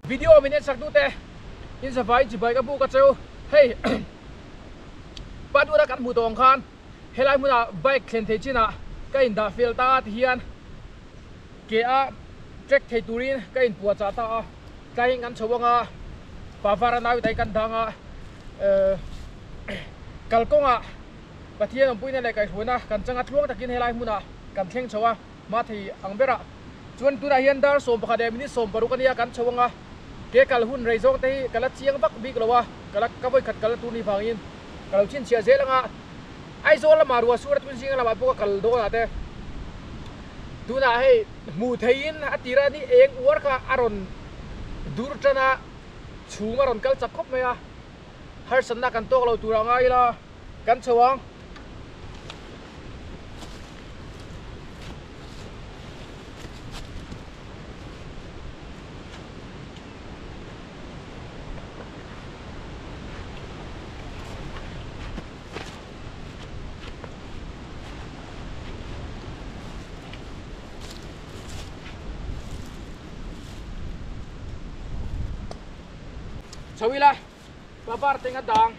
Video min en sak tute in zavai chibai ka buk a cheu hei Patura kan hmuh tawh ang khan helai hmunah bike thlen thei chinah ka in dah fel ta ti hian ke a trek thei turin ka in puah chah ta a tlaiin kan chho anga Pavara nau tai kan dang a kalkawngah Pathian awmpuina leh kaihhruaina kan changa tluang takin helai hmunah kan thleng chho a. Hma thei ang berah chuan tunah hian dar 11 leh minute 60 a nia kan chho anga ke kal hun rei zawng te hi ka la chiang vak bik lo a, ka la ka vawikhat kal na tur ni vangin ka lo chhinchhiah zel anga Aizawl lamah ruah sur a tun zinga lamah pawh ka kal dawn ah te tunah hei hmuh theihin a tira ni eng uar kha a rawn dur tan a, chhung a rawn kal chak khawp mai a, harsatna kan tawk lo tur ah ngai ila. Kan chho ang. Chho ila. Pavar teng a dang.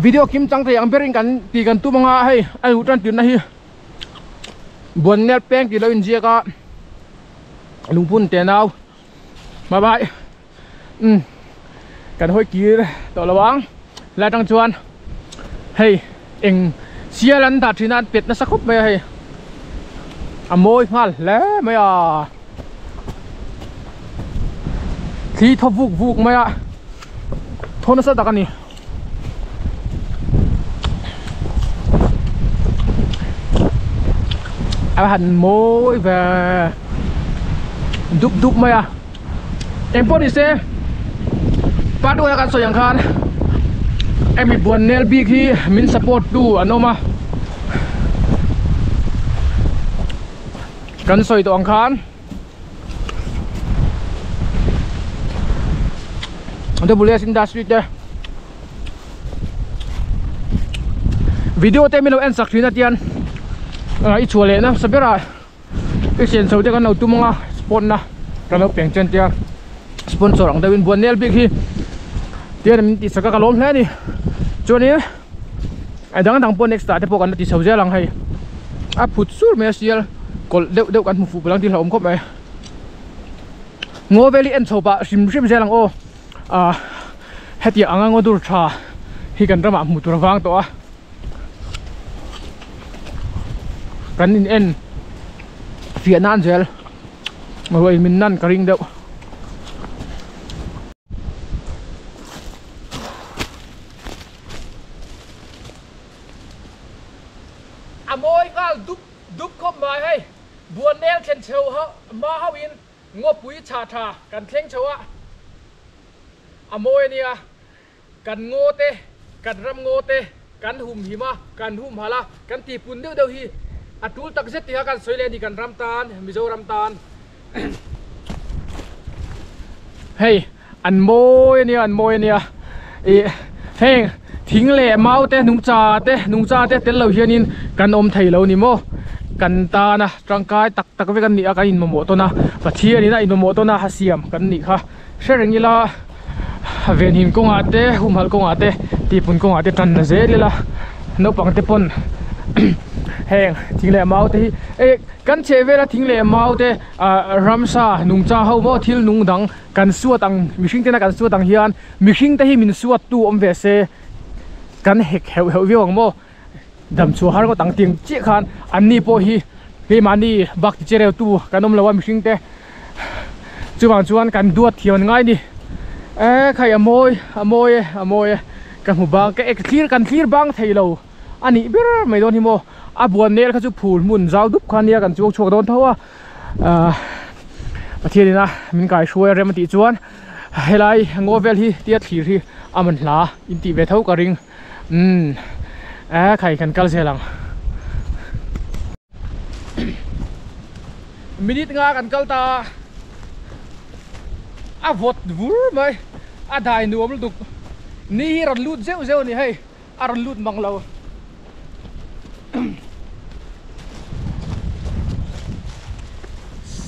Video kim chang thei ang berin kan ti kan tum anga hei a luh tan tirna hi buannel peng tih lo inziak a lungphun te nau bye bye um kan hawi kir tawh lo ang lai atang chuan hei eng sial an dah thin a an pet nasa khawp mai a hei a mawi nghal hle mai a thli thaw vuk vuk mai a thaw nasa tak a ni. A han mawi ve dup dup mai a engpawh ni se part one a kan sawi ang khan hemi buan nel bik hi min support tu an awm a kan sawi tawh ang khan WS industry te video te min lo en sak thin a tian i chhuah leh nasa ber a i sian chho te kan lo tum anga sport na kan lo peng chen tia sponsor ang deuhin buan nel bik hi tian min tih sak a ka lawm hle a ni chuanin a dang dang pawh next ah te pawh kan la ti chho zel ang hei a phut sur mai a sial kawlh deuh deuh kan hmu fuh palang tih hlauhawm khawp mai ngaw vel hi en chho pah hrim hrim zel ang aw ah hetiang anga ngaw dur tha hi kan ramah hmuh tur a vang tawh a kan in en fiah nan zel ruah in min nan ka ring deuh. A mawi nghal dup dup khawp mai hei Buannel thlen chho hma ho in ngawpui chhah tha kan thleng chho a a mawi a nia kan ngaw te kan ram ngaw te kan hum him a kan hum halh a kan tih pun deuh deuh hi a tul tak zet tih kha kan sawi leh a ni kan ram tan Mizoram tan hei. An mawi ania an mawi ania ih heng thing leh mau te nungcha te nungcha te tel lo hianin kan awm thei lo ni maw kan tana tangkai tak tak vek an ni a kan inmamawh tawn a Pathianin a inmamawh tawn a a siam kan nih kha hre reng ila venhim kawngah te humhalh kawngah te tihpun kawngah te tan na zel ila naupang te pawn heng thing leh mau te hi eh kan chheh vela thing leh mau te ah ramsa nungcha ho maw thil nung dang. Kan suat ang, mihring tena kan suat ang hian mihring te hi min suat tu awm ve se kan hek heuh heuh viau ang maw? Dam chhuah har ngawt ang tiang chiah khan anni pawh hi keimahni bak ti che reu tu kan awm lo a mihring te chuvang chuan kan duat thiam an ngai ni. E khai a mawi a mawi e a mawi e ka hmu bang ka ek thlir kan thlir bang thei lo a nih ber mai dawn hi maw a buan nel kha chu phul hmun zau dup kha nia kan chuang chhuak dawn tho a. Ahh Pathian ina min kai hruai a rem a tih chuan helai ngaw vel hi tia thlir hi a man hla in tih ve tho ka ring umm eh khai kan kal zel ang minute nga kan kal ta a vawt vur mai a dai nuam lutuk ni hi rawn lut zeuh zeuh a ni hei. A rawn lut mang lo.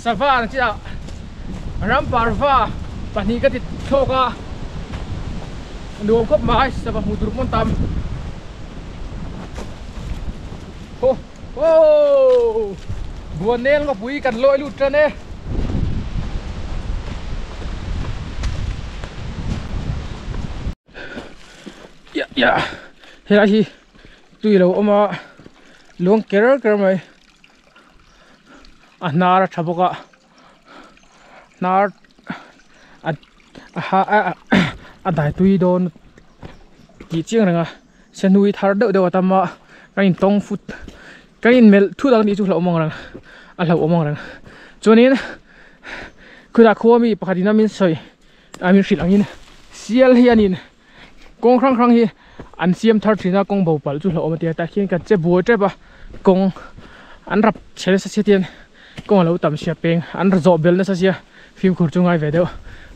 Sava ang chiah ram parva pahnih ka ti thlawk a nuam khawp mai sava hmuh tur pawn tam ho ho buannel ngawpui kan lawi lut tan e. Ya ya helai hi tui lo awm a luang ker ker mai. A hnar a tha bawk a hnar a a a dai tui dawn tih chiang reng a senui thar deuh deuh a tam a ka in tawng fut ka in melh thut ang tih chu hlauhawm ang reng a hlauhawm ang reng chuanin khutah khua mi pakhat in a min sawi a min hrilh angin sial hianin kawng hrang hrang hi an siam thar thin a kawng bo palh chu hlauhawm a ti a tah khian kan che buai tep a kawng an rap chhe nasa sia tian kawng a lo tam sia peng an zawh bel nasa sia fimkhur chu ngai ve deuh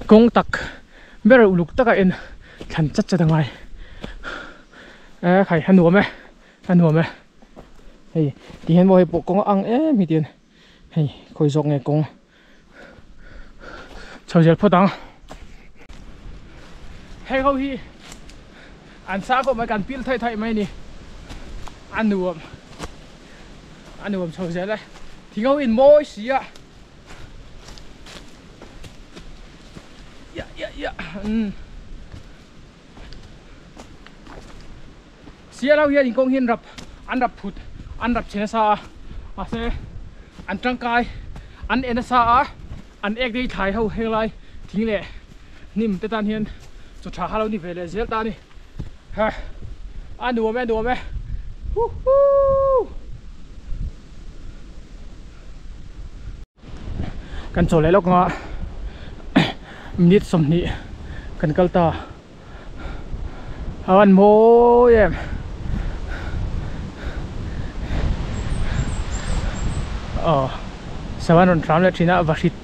kawng tak ber uluk taka en thlan chat chat a ngai e khai a nuam e a nuam e hei ti hian maw hei pawh kawng a ang em hi tian hei khawi zawk nge kawng. Chho zel phawt ang. Hei ho hi an sa khawp mai kan pil thaih thaih mai ni. A nuam a nuam chho zel e. Thing ho in mawi si a. Ya ya ya. Um. Sial ho hian inkawng hian rap an rap phut an rap chhe nasa a mahse an tangkai an en nasa a an ek dei thlai ho heng lai thing leh hnim te tan hian chaw tha kha lo ni ve leh zel ta a ni ha a nuam e a nuam e huhuu. Kan chaw leh lawk anga minute 20 kan kal ta a van mawi em aw savan rawn hram leh thin a vahrit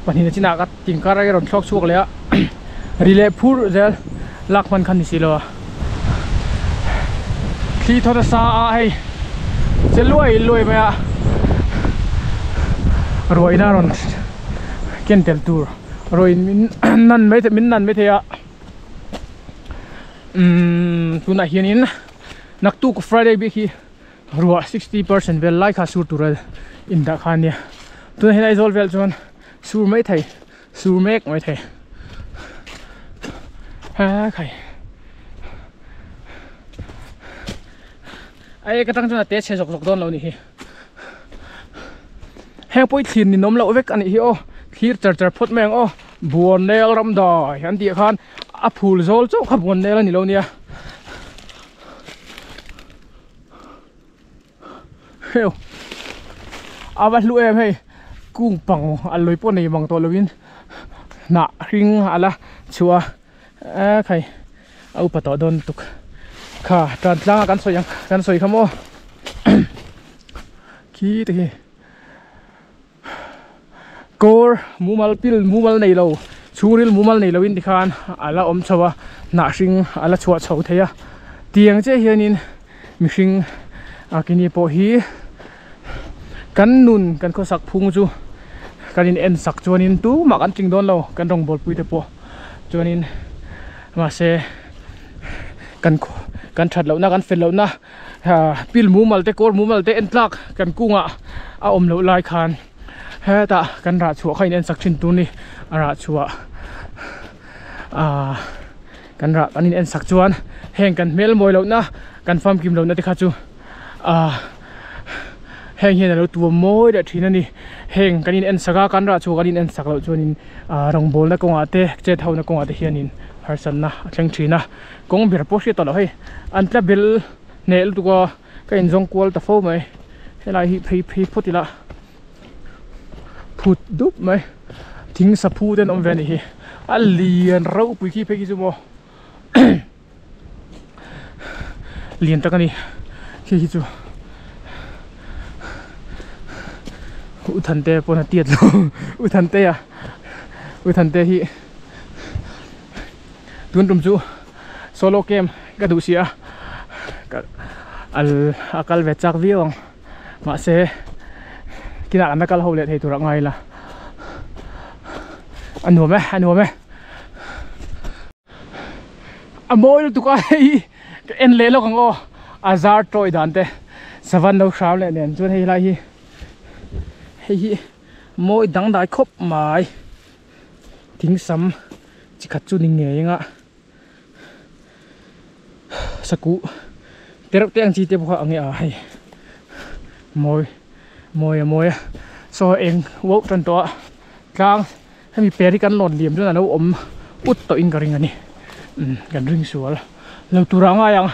pahnih na chinah ka tingkar a rawn thlawk chhuak leh a ri leh phur zel lak hman kha ni si lo a thli thaw nasa a hei che luai luai mai a ruaina rawn ken tel tur ruain min nan mai min nan mai thei a umm tunah hianin naktuk friday bik hi ruah 60% vel lai kha sur tura indah kha ania tunah hian Aizawl vel chuan sur mai thei sur mek mai thei ha khai ai ka tang chuan a te chhe zawk zawk dawn lo ni hi heng pawh hi thlir ninawm loh vek anih hi aw thlir char char phawt mai ang aw buannel ramdai an tih khan a phul zawl chauh kha buannel a ni lo nia. Heu a va hlu em hei kung pang a lui pawh nei mang tawh lovin hnah hring a la chhuah a e khai a upa tawh dawn lutuk kha tan tlang a kan sawi ang kan sawi kha maw khi te khi kawr mumal pil mumal nei lo chhungril mumal nei lovin tikhan a la awm chho a hnah hring a la chhuah chho thei a tiang chiah hianin mihring a kini pawh hi kan nun kan khawsak phung chu kan in en sak chuanin tumah kan tling dawn lo kan rawngbawl pui te pawh chuanin mahse kan kan that lohna kan fel lohna. Pil mumal te kawr mumal te en tlak kan kungah a awm loh lai khan hetah kan rah chhuah kha in en sak thin tur ni a rah chhuah ahh kan rah kan in en sak chuan heng kan hmel mawi lohna kan famkim lohna te kha chu ahh heng hian alo tuam mawi leh thin a ni heng kan in en sak a kan rah chhuah kan in en sak loh chuanin ahh rawngbawlna kawngah te chet ho na kawngah te hianin harsatna a thleng thin a. Kawng ber pawh hriat tawh loh hei an tla bel hneh lutuk a ka inzawng kual ta fo mai helai hi phei phei phawt ila phut dup mai thing saphu te an awm ve a nih hi a lian ropui khi phei khi chu maw lian tak a ni khi khi chu u Thante pawn a tiat lo u Thantea u Thante hi. Tun tum chu solo camp ka duh si a ka al a kal ve chak viau ang mahse kinah an la kal ho leh thei tur a ngai la. A nuam e, a nuam e. A mawi lutuk a hei ka en leh lawk ang aw. A zar tawi dan te savan lo hram leh nen chuan hei lai hi hei hi mawi dangdai khawp mai. Thing sam chi khat chu ni ngei anga sakuh te reuh te ang chi te pawh kha a nge a hei mawi mawi a mawi a saw eng uauh tan tawh a tlang hemi per hi kan lawn liam chuan a lo awm ut tawh in ka ring a ni umm kan ring sual lo tur ah ngai ang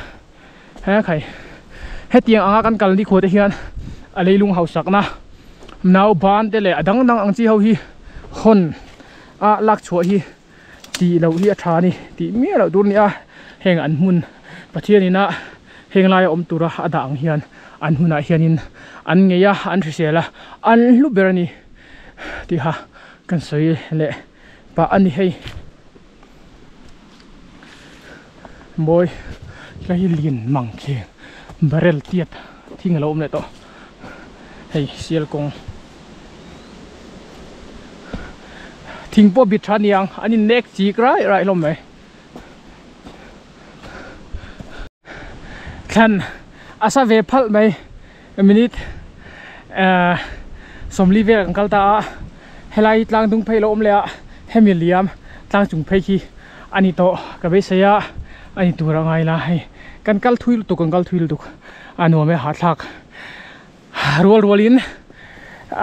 he khai hetiang anga kan kal nikhua te hian a leilung hausakna nauban te leh a dang dang ang chi ho hi hawn a lak chhuah hi. Tih loh hi a tha a ni tih miah loh tur a ni a, heng an hmun Pathian ina heng laia awm tura a dah ang hian an hunah hianin an ngei a, an hrisel a, an hlu ber a ni tiha kan sawi leh pah a ni hei. Mawi tlai lian mang khi barrel tiat thing a lo awm leh tawh hei sial kawng. Thing pawh bit tha aniang an in nek chik rai rai hlawm mai. Thlan a sa ve phalh mai minute eh sawmli vel kan kal ta a helai tlang dung phei lo awm leh a hemi liam tlang chung phei khi a ni tawh ka beisei a a ni tur a ngai la hei kan kal thui lutuk kan kal thui lutuk a nuam e hahthlak. Rual rualin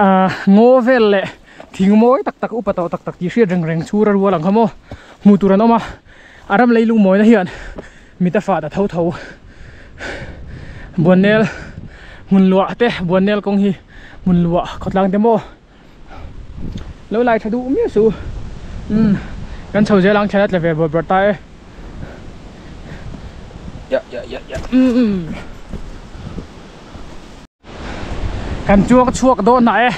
ahh ngaw vel leh thing mawi tak tak upa tawh tak tak tih hriat reng reng chhura rual ang kha maw hmuh tur an awm a a ram leilung mawina hian mit a fah ta tho tho Buannel hmun luah te Buannel kawng hi hmun luah khawtlang te maw lo lai tha duh miah suh umm kan chho zel ang thlen a tla ve bawrh bawrh ta e ya ya ya ya umm. Kan chuang chhuak dawn hnah e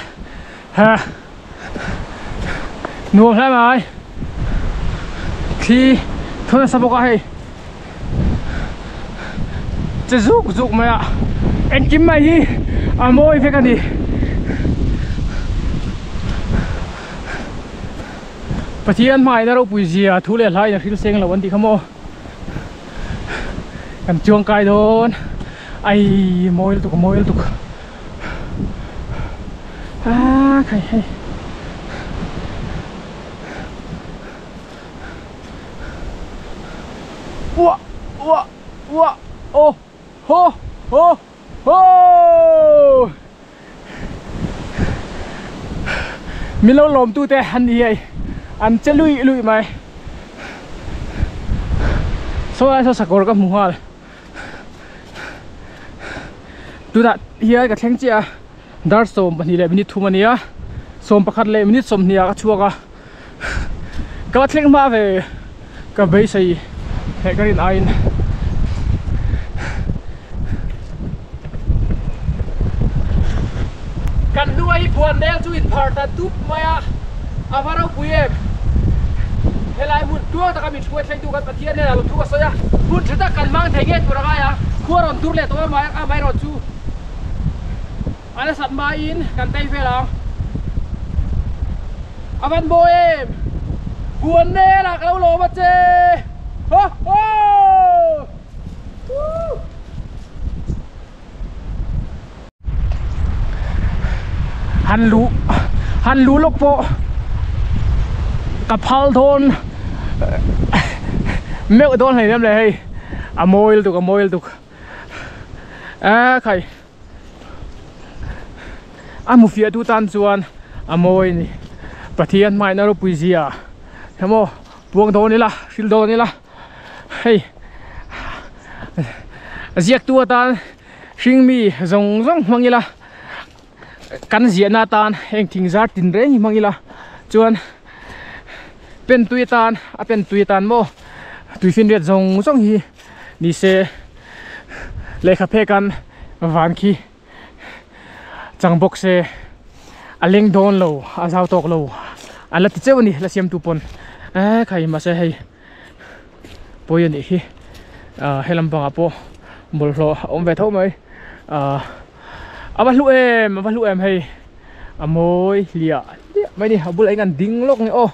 ha nuam hle mai thli thawn nasa bawk a hei che zuk zuk mai a engkim mai hi a mawi vek a ni Pathian hmaina ropui zia thu leh hlaiin a hril seng lo an tih kha maw. Kan chuang kai dawn ai mawi lutuk mawi lutuk ah khai hei uah uah uah oh ho ho ho Min lo lawm tu te an ni hei an che lui lui mai saw lai saw sakawr ka hmu nghal tunah hian ka thleng chiah a dar 12 leh minute thum a nia 11 leh minute 20 ah ka chhuak a ka va thleng hma ve ka beisei heh ka rin aiin. Kan hnuai hi buan nel chu inphar ta dup mai a, a va ropui em. Helai hmun tuang taka min hruai thlengtu kan Pathian hnenah lo thu a sawi a, hun tha tak kan hmang thei ngei tur a ngai a, khua rawn dur leh tawh a amaherawhchu a nasat hmain kan tei vel ang. A van mawi em! Buan nel ah ka lo lawm a che! Ho ho! Woo! Han luh han luh lawk pawh ka phal dawn meuh dawn hleinem le hei a mawi lutuk a mawi lutuk a khai. A hmu fiah tu tan chuan a mawi a ni Pathian hmaina ropui zia emaw puang dawn ila hrilh dawn ila hei ziaktu atan hring mi zawng zawng hmang ila kan ziahna atan heng thing zar tin reng hi hmang ila chuan pen tui atan a pen tui atan maw tuifinriat zawng zawng hi. Ni se lehkha phek an van khi chang bawk se a leng dawn lo a zau tawk lo an la ti cheu a ni la siam tu pawn eh khai mahse hei pawi a nih hi ah he lam pangah pawh bawlhhlawh a awm ve tho mai ah a va hlu em a va hlu em hei a mawi hliah hliah mai a ni a bulah hian an ding lawk nge aw.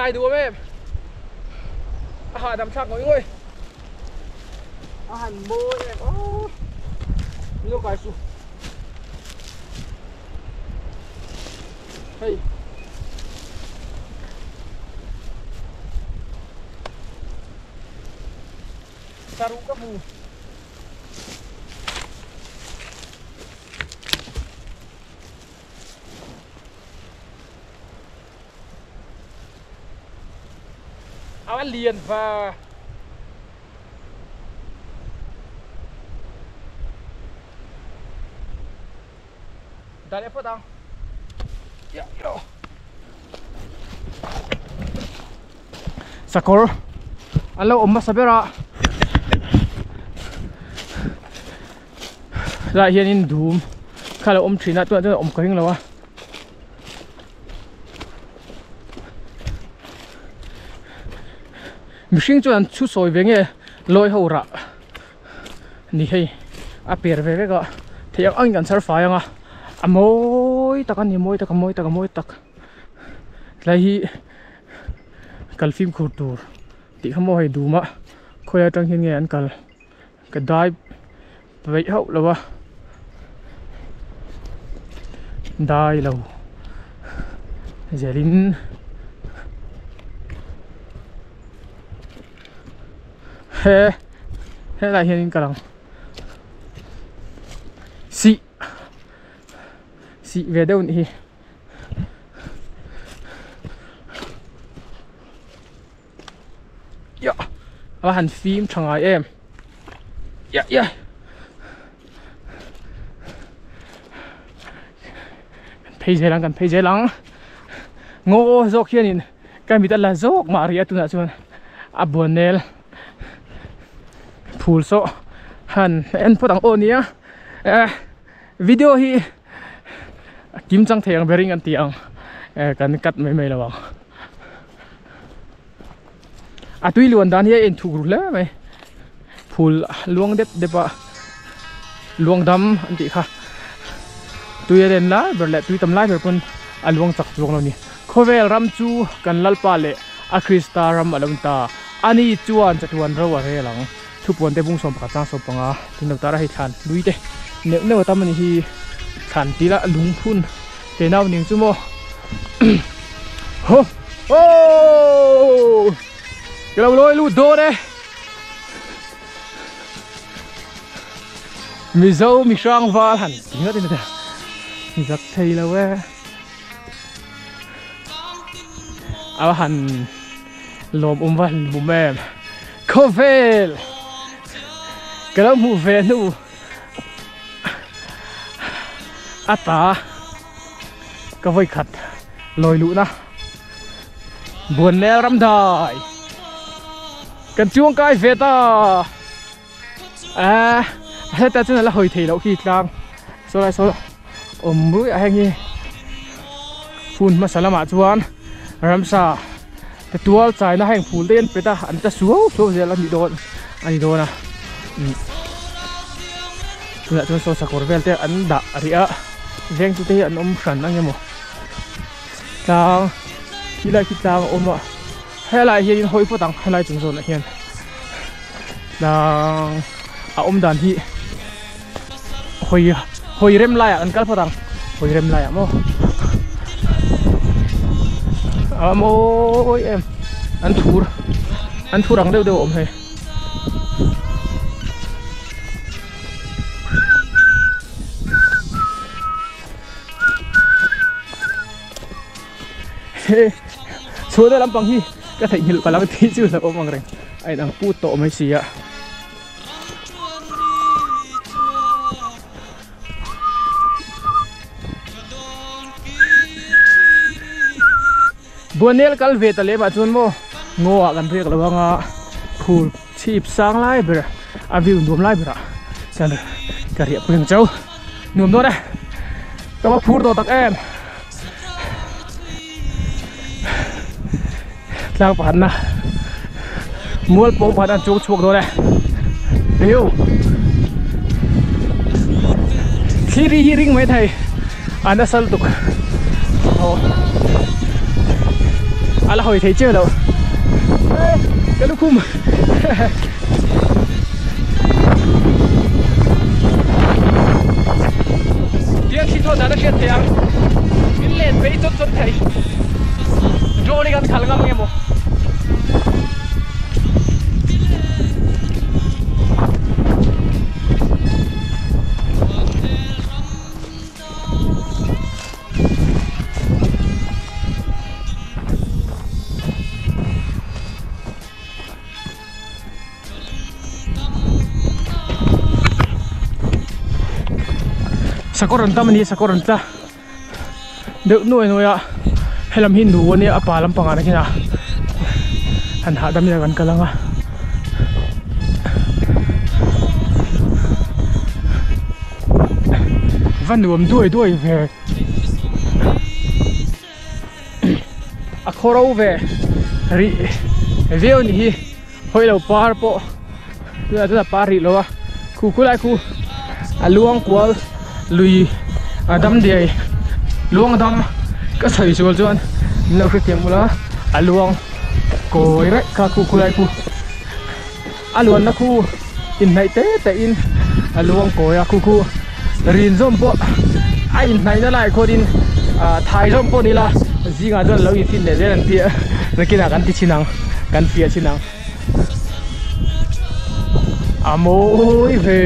dai duam em a hahdam thlak ngawih ngawih a han mawi em aw min lo kai suh hei saruh ka hmu. A lian va. Dah leh phawt ang. Sakawr an lo awm hmasa ber a. Helaiah hianin dum kha a lo awm thin a tunah chuan a awm ka ring lo a. Mihring chuan an chhu sawi ve nge lawi ho rah ni hei a per ve vek a theih ang angin kan chhar fai ang a a mawi tak a ni mawi tak a mawi tak a mawi tak tlai hi kal fimkhur tur tih kha maw hei dum a khawi atang hian nge an kal. Ka dai peih hauh lo a dai lo zelin he helaiah hianin ka lang sih sih ve deuh a nih hi. Yah a han fim tha ngai em yah yah kan phei zel ang kan phei zel ang ngaw zawk hianin ka mit a la zawk mah rih a tunah chuan a buan nel phul saw han en phawt ang aw nia eh video hi kim chang thei ang berin kan ti ang eh kan cut mai mai lo ang. A tui luan dan hi a inthuk ru hle mai phul luang dep dep a luang dam an tih kha tui a len lai ber leh tui tam lai ber pawn a luang chak chuang lo a ni khawvel ram chu kan lalpa leh a krista ram a lo ni ta ani chuan chatuan ro a rel ang thupuan te bung sawm pakhat chang sawm panga tin lo tar a hei thlan hlui te neuh neuh a tam a ni hi thlan tih lah lungphun. Te nau ning chu maw ho ho ka lo lawi lut dawn e mizo mi hrang val han ti ngawt in a zak thei lo e a han lawm awm va han bum em khawvel ka lo hmuh ve hnu. A ta ka vawi khat lawi luhna Buannel ramdai kan chuang kai ve ta a heta chuan a la hawi thei loh khi tlang saw lai saw awm ruih a heng hi phun hmasa lamah chuan ramsa te tual chaina heng phul te an pet a an ta suau suau zel a ni dawn a ni dawn a tunah chuan saw sakawr vel te an dah rih a veng chu te hi an awm hran ang emaw tlang khi lai khi tlang a awm a helai hian in hawi phawt ang helai chung zawnah hian tlang a awm dan hi hawi hawi rem laiah kan kal phawt ang hawi rem laiah maw a mawi em an thur an thur ang deuh deuh a awm hei he chhuahna lampang hi ka theihnghilh palh ang tih chu a hlauhawm ang reng a inang put tawh mai si a. Buanel kal ve ta lem ah chuan maw ngaw ah kan riak lo anga phul chhip sang lai ber a view nuam lai berah chuan ka riah pui ang chau nuam dawn e ka va phur tawh tak em tlang pakhatna mual pawng pakhat an chuang chhuak dawn e riu thli ri hi ring mai thei a nasa lutuk aw. A la hawi thei chiah loh. Ka lukhum. Tiang khi chuan dan a hriat thei ang. Min len phei chawt chawt thei. Drone hi kan khal ngam ange maw. Sakawr an tam a ni sakawr an tla deuh nuai nuai a helam hi nu a nia a pa lampang ah nakin ah han hahdam ila kan kal ang a. Va nuam duai duai ve a khaw ro ve rih viau a nih hi hawi lo par pawh tunah chuan a par rih lo a khu khu lai khu a luang kual lui a dam diai luang dam ka sawi sual chuan min lo hrethiam ula a luang kawi raih kha khu khu lai khu. A luanna khu inhnaih te te in a luang kawi a, khu khu rin zawm pawh a inhnaihna lai khuanin thai zawm pawh ni ila zingah chuan lo infin leh zel an ti a, nakinah kan ti chhin ang kan fiah chhin ang. A mawi ve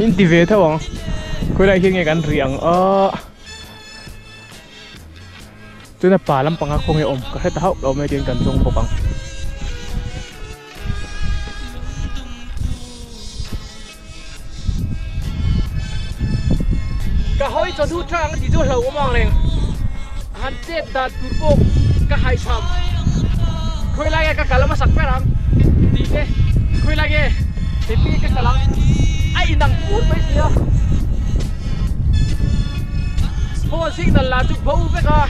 in ti ve tho ang khawilai hian nge kan ri ang a. Tuna pa lampanga khawnge awm ka hre ta hauh lo mai tiin kan zawng bawk ang. Ka hawi chawhnu tha ang tih chu hlauh awm ang reng. Han chet dan tur pawh ka haihchham. Khawi lai nge ka kal hmasak ber ang tih te, khawi lai nge hepi ka kal ang a inang pur mai si a. Phone signal lah chu bo vek a,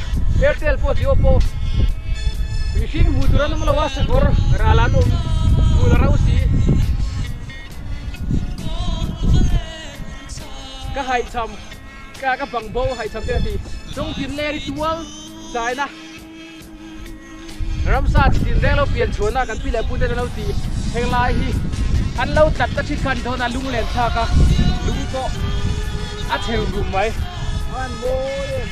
Airtel pawh Jio pawh mihring hmuh tur an awm lo a, sakawr ral an awm hmuh la rau si. Ka haihchham ka ka bang bo haihchham te a ti. Chawngtin ler i tual chaina ramsa chi tin reng lo pian chhuahna kan pi leh pu ten an lo ti heng lai hi an lo tlat ta thin kha a ni dawn a lung len thlak a lung pawh a chhe rum rum mai. An mawi em.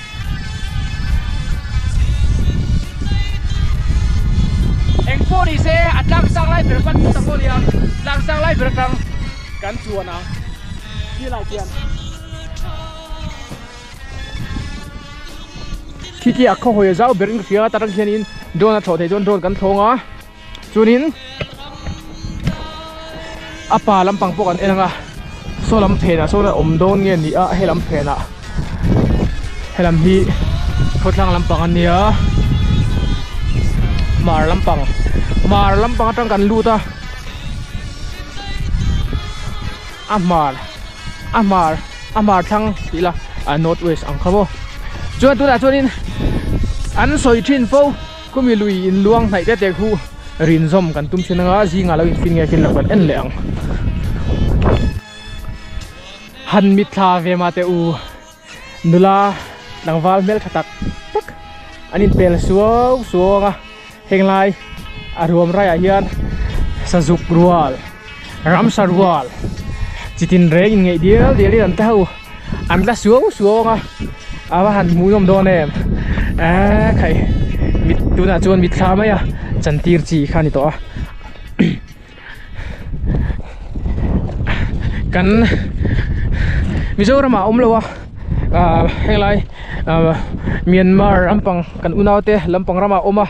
Eng pawh ni se a tlang sang lai ber pan tak pawh a ni a tlang sang lai ber atang kan chuan ang khi lai khian. Khi khi a khaw hawi a zau ber in ka hria a tarang hianin drone a thlawh theih chuan drone kan thlawng a chuanin a pa lampang pawh kan en ang a saw lam phenah sawn a awm dawn nge ni a helam phenah helam hi khawthlang lampang a nia hmar lampang hmar lampang atang kan lut a a hmar a hmar a hmar thlang tih ila a north west ang kha maw chuan tunah chuanin an sawi thin fo khumi lui in luang hnaih te te khu rin zawm kan tum thin anga zingah lo infin nge khin lo kan en leh ang han mitthla ve mah teh u nula tlangval hmeltha tak tak an inpel suau suau ang a heng lai a ruam raiah hian sazuk rual ramsa rual chi tin reng in ngeih dial dial in an ta ho an tla suau suau ang a a va han hmuh nawm dawn em eee khai mit tunah chuan mitthla mai a chantir chi kha a ni tawh a kan Mizoram ah awm lo a ah henglai ah Myanmar lampang kan unau te lampang ramah awm a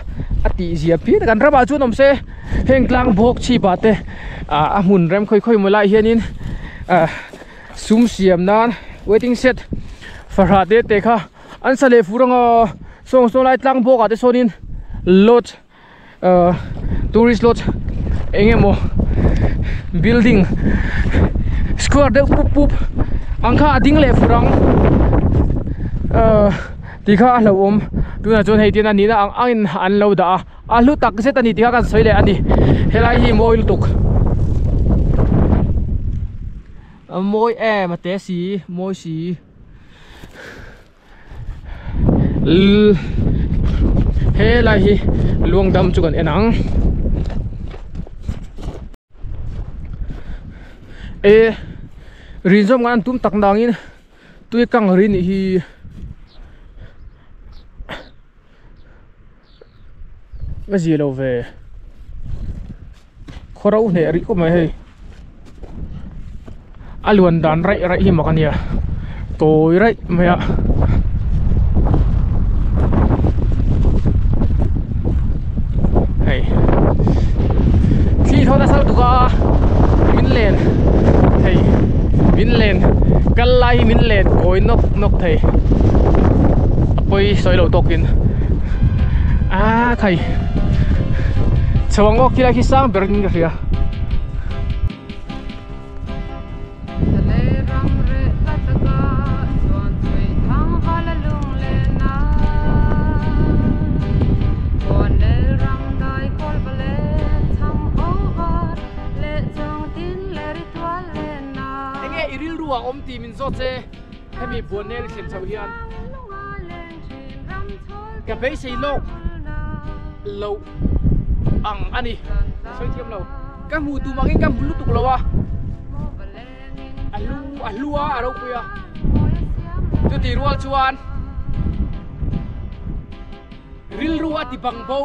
a tih zia phian a kan ramah chuan awm se heng tlang bawk chhip ah te ah a hmun rem khawi khawi maw lai hianin ah sum siam nan waiting shed fahrah te te kha an sa leh fur ang a sawng sawn lai tlang bawk ah te sawnin lodge ahh tourist lodge eng emaw building square deuh pup pup ang kha a ding leh fur ang ahh tih kha a hlauhawm tunah chuan hei tin a nihna ang angin an lo dah a a hlu tak zet a ni tih kha kan sawi leh a ni helai hi mawi lutuk a mawi em a te si mawi si. Helai hi luang dam chu kan en ang. E rin zawm ngan an tum tak nangin tui kang ri nih hi a zia lo ve khaw ro hneh rih khawp mai hei a luan dan raih raih hi mak a nia tawi raih mai a. Hei thli thaw nasa lutuk a min len thei min len kal lai hi min len kawi nawk nawk thei a pawi sawi lo tawkin a khai chho ang aw khilai khi sang ber in ka hria. Enge i rilru ah awm tih min zawt che hemi Buannel thlen chhoh hian ka beisei lawk loh ang a ni sawi thiam lo ka hmuh tum angin ka hmu lutuk lo a a hlu a hlu a a ropui a chuti rual chuan rilru a ti bang bo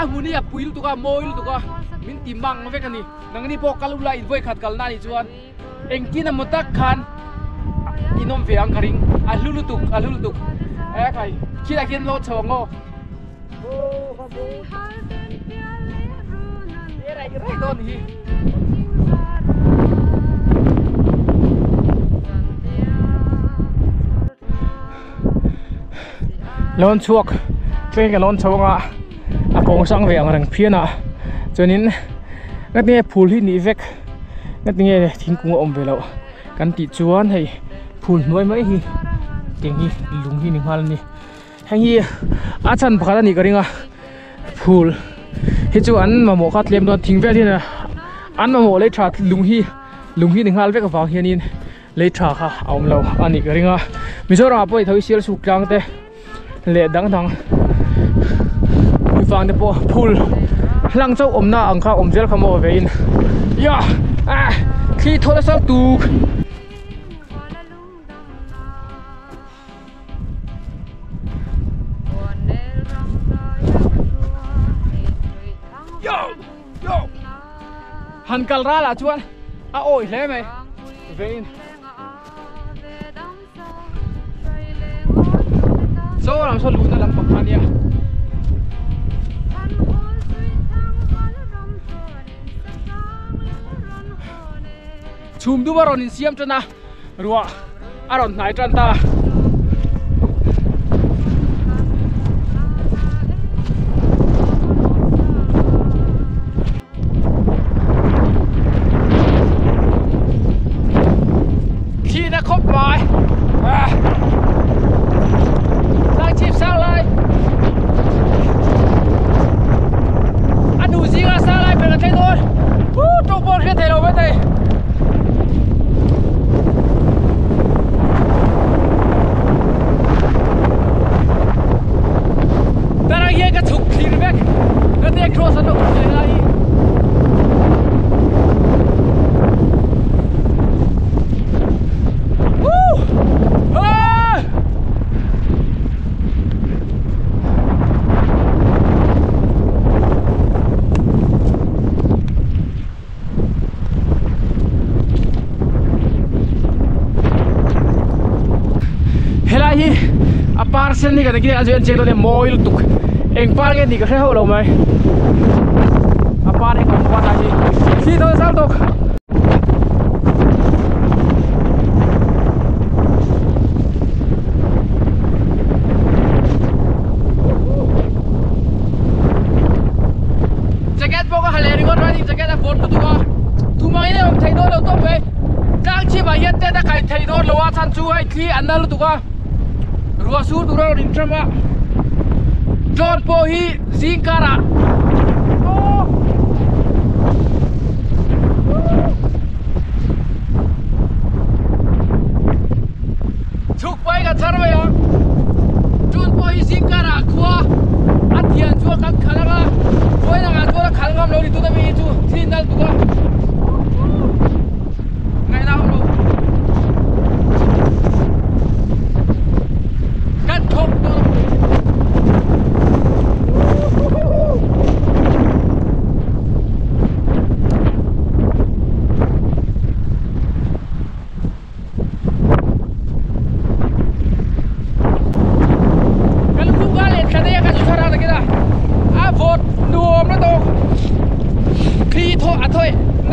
a hmun hi a pui lutuk a mawi lutuk a min ti mang vek a ni nangni pawh kal ula in vawikhat kalna a nih chuan Engtin emaw tak khan in awm ve ang ka ring a hlu lutuk a hlu lutuk e khai khilai khian lo chho ang aw rai rai dawn hi lawn chhuak train ka lawn chho anga a kawng sang ve ang reng phian a chuanin ngatinge phul hi nih vek ngatinge thingkung a awm ve loh kan tih chuan hei phul hnuai mai hi tiang hi lung hi ni nghal a ni heng hi a chhan pakhat a nih ka ring a phul hi chu an mamawh kha tlem dawn thing vel hian an mamawh lei tha lung hi lung hi ni nghal vek avang hianin. Lei tha kha a awm lo a nih ka ring a, Mizoram ah pawh i tho i sial suk tlang te leh dang dang hmuifang te pawh phul hlang chauh awmna ang kha awm zel kha maw ve in ya ah thli thaw nasa tuk. Yo yo han kal ral ah chuan a awi hle mai vein saw lam saw luhna lam pakhat ania chhum dum a rawn insiam tan a ruah a rawn hnai tan ta. Thihna khawp mai Sang chhip sang lai A nu zinga sang lai ber ka thleng dawn Tawng pawh hriat thei lo mai thei Tarang hian ka chhuk thlir vek ka te cross an lo kal leh lai hi. Woo! Ah! Helai hi a par sen ni kan a zui an cheng dawn e mawi lutuk eng par nge tih ka hre hauh lo mai a par eng ang pawh a hi thli dawn zau tawk. Jacket pawh ka ha leh ringawt riding jacket a vawt lutuk a tumah in a awm thei dawn lo tawp mai tlang chhip ah hian tent a kai thei dawn lo a chhan chu hei thli an na lutuk a ruah sur tur a rawn in ṭam a drone pawh hi zing karah aw chhuk pahin ka chhar mai ang drone pawh hi zing karah khua.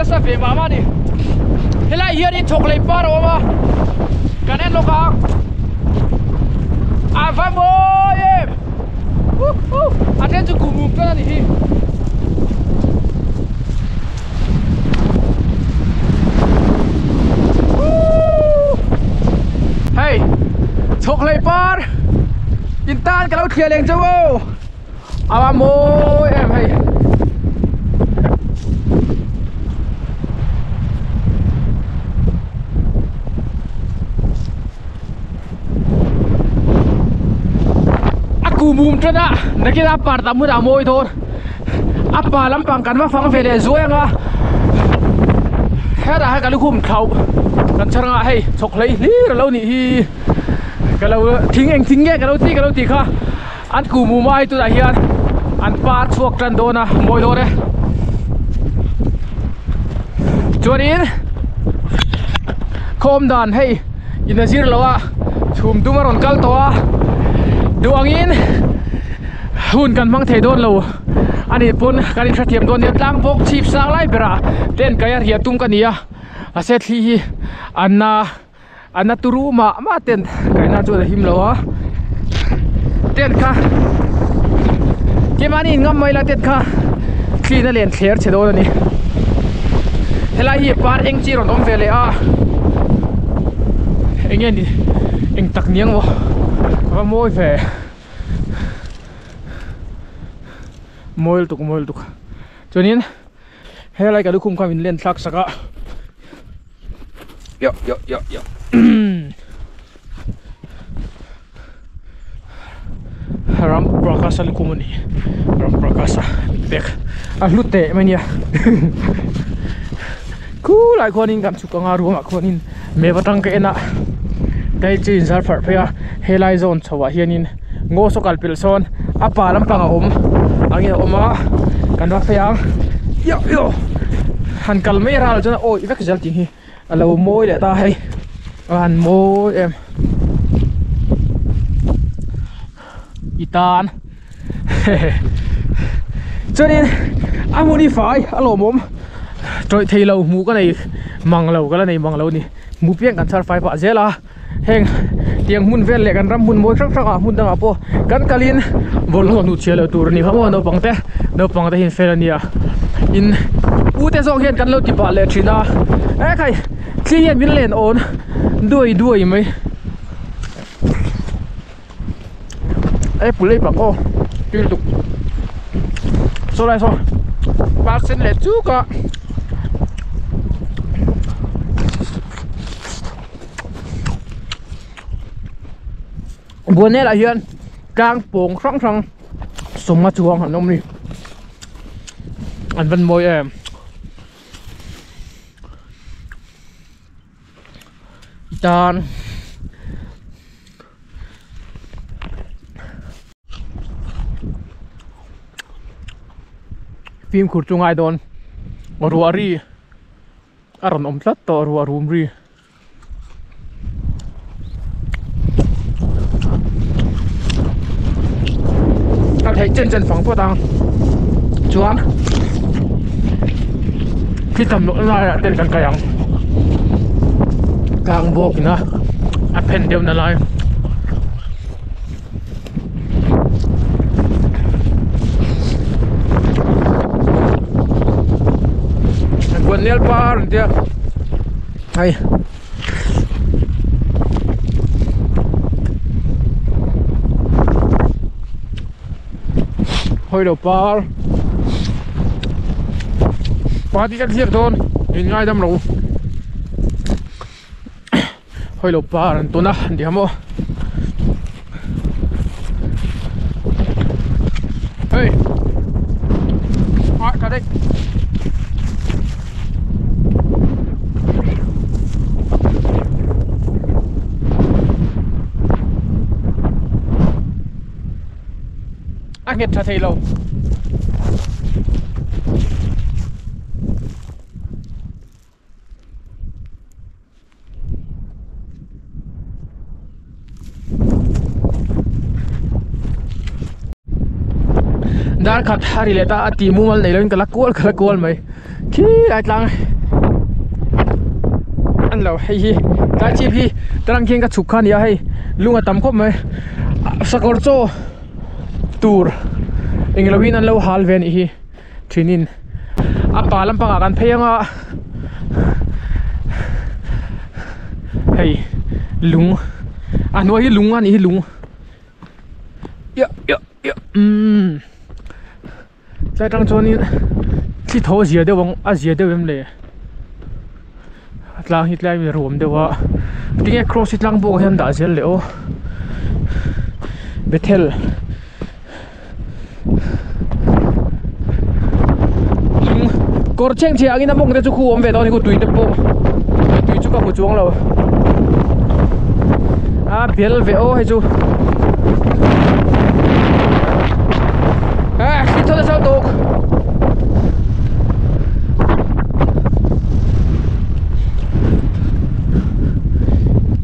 nasa ve mah mah a ni. Helai hianin chhawk lei par a awm a, kan en lawk ang. A va mawi em! A then chu kum um tan a ni hi. Hei, chhawk lei par in tan ka lo thliah leng chauh aw. A va mawi em hei. A kum um tan a nakin a par tam hunah a mawi dawn a pa lampang kan va fang ve leh zuai anga hetah hian ka lukhum thlauh kan chhar anga hei chhawk hlei hlir alo nih hi ka lo thing eng thing nge ka lo tih ka lo tih kha. An kum um ai tunah hian an par chhuak tan dawn a mawi dawn e. Chuanin khawm dan hei in a zir lo a chhum dum a rawn kal tawh a duh angin hun kan hmang thei dawn lo a nih pawn kan inhrethiam dawn nia tlang bawk chhip sang lai berah tent kaih a riah tum ka ni a mahse thli hi a na. A na turu mah mah tent kaihna chuan a him lo a tent kha keimahni in ngam mai la tent kha thli na len thler chhe dawn a ni helai hi par eng chi rawn awm ve leh a eng nge ni eng tak ni ang maw a va mawi ve mawi lutuk mawi lutuk chuanin helai ka lukhum kha min len thlak sak a. Yo yo yo yo Ram Prakasa lukhum a ni Ram Prakasa min pek a hlu teh mai nia khulai khuanin kan chhuk anga ruangah khuanin map atang ka en a hei chu inzar pharh phei a helai zawn chho ah hianin ngaw saw kal pelh sawn a pa lampang a awm angin a awm a kan va phei ang yo yo han kal mai ral chuan a awih vek zel tih hi a lo mawi leh ta hei a han mawi em i tan chuanin a hmun hi fai a lawmawm tawih thei lo hmuh ka nei mang lo ka la nei mang lo a ni hmuh piang kan chhar fai pah zel a. Heng tiang hmun vel leh kan ram hmun mawi hrang hrang ah hmun dangah pawh kan kalin bawlhhlawh hnuh chhiah loh tur a ni kha maw naupang te naupang te hi an fel a nia in u te zawk hian kan lo ti pah leh thin a ekhai thli hian min len awn duai duai mai apple ei pak aw tui lutuk saw lai saw par sen leh chuk a. Buanel ah hian tlang pawng hrang hrang sawma chuang an awm a ni an van mawi em tan. Fimkhur chu ngai dawn ruah ri. A rawn awm tlat tawh ruah rum ri. A theih chen chen fang phawt ang chuan thil tam loh laiah ten kan kai ang tlang bawk ina a phen deuh na lai. Buannel par an tia hei hawilo par party ka thliak dawn in ngaidam lo. Hawilo par an tun a an ti maw hei ah tha daih a nghet tha thei lo. Dar khat a ri leh ta a ti mumal nei lovin ka la kual ka la kual mai khilai tlang. An lo hei hi tlai chhip hi tarang khian ka chhuk kha a ni a hei lung a tam khawp mai sakawr chaw tur englo in an lo hal ve a nih hi thinin a pa lampangah kan phei anga hei lung a hnuai hi lung a nih hi lung ia ia ia umm. Tlai atang chuanin thli thaw a zia deuh ang a zia deuh em le a tlang hi tlai ruam deuh a tinge cross hi tlang bawk ah hian dah zel le aw bethel lung kawr chheng chheh angin a mawng te chu khu awm ve dawn a ni tui te pawh tui chu ka hmu chuang lo a bel ve aw hei chu. À, khi thôi sao được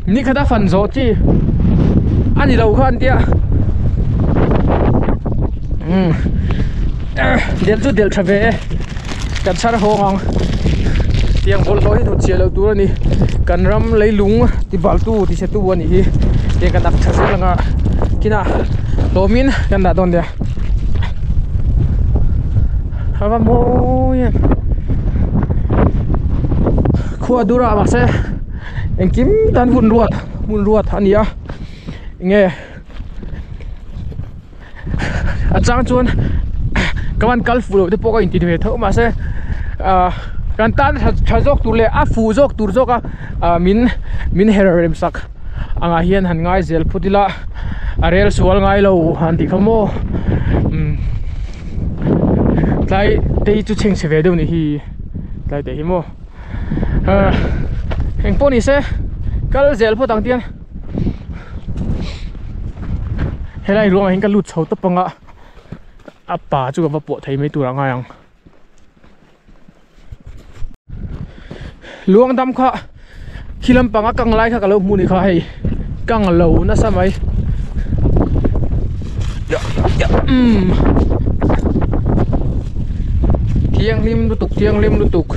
Ni khata fan zo chi ani lo khan tia um del chu del tha ve e kan chhar hawng ang tiang bawlhhlawh hi hnutchhiah loh tur a ni kan ram leilung ti bal tu ti chhe tu a nih hi tiang kan ak tha zel anga kinah hlawmin kan dah dawn nia a va mawi em khua dur ah mahse engkim tan hun ruat hmun ruat a ni a enge a chang chuan ka van kal fuh loh te pawh ka inti ve tho mahse ah kan tan tha zawk tur leh a fuh zawk tur zawk a ah min min her rem sak angah hian han ngai zel phut ila a rel sual ngai lo han tih kha maw umm tlai te hi chu chhengchhe ve deuh a nih hi tlai te hi maw ah engpawh ni se kal zel phawt ang tiang. Helai ruangah hian ka lut chho tawp anga a pa chu ka va pawh thei mai tur a ngai ang luang dam kha khi lampang a kang lai kha ka lo hmu ni kha hei kang lo nasa mai umm thianghlim lutuk thianghlim lutuk.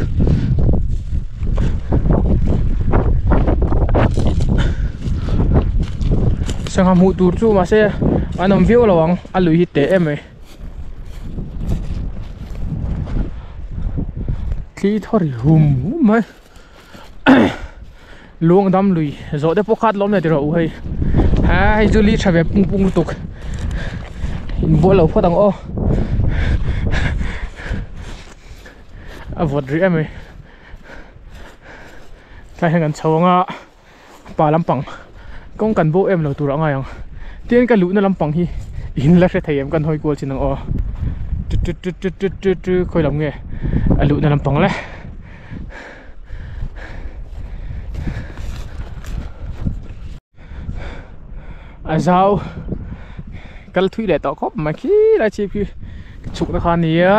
Sangha hmuh tur chu mahse an awm viau lo ang a lui hi teh em mai thli thaw ri hum hum mai luang dam lui zawh te pawh khat lawm le ti rawh u hei ha hei chu li tha ve pung pung lutuk inbual lo phawt ang aw. A vawt rih em mai tlai hian kan chho anga pa lampang kawng kan bo em lo tur a ngai ang tin ka luhna lampang hi in la hre thei em kan hawi kual chin ang aw tut tut tut tut tut tut tut khawi lam nge a luhna lampang le a zau kal thui leh tawh khawp mai khi lai chhip khi chhukna kha a ni a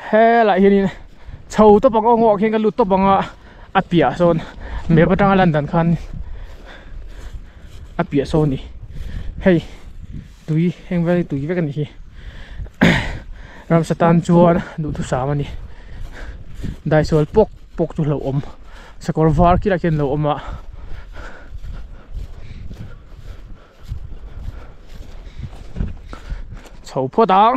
helaiah hianin chho tawp ang aw ngawh khian ka lut tawp ang a a piah sawn map atanga lan dan khan a piah sawn a ni hei tui heng vel hi tui vek a nih hi ramsa tan chuan duhthusam a ni daisual pawk pawk chu hlauhawm. Sakawr var khi lah khian lo awm a. Chho phawt ang.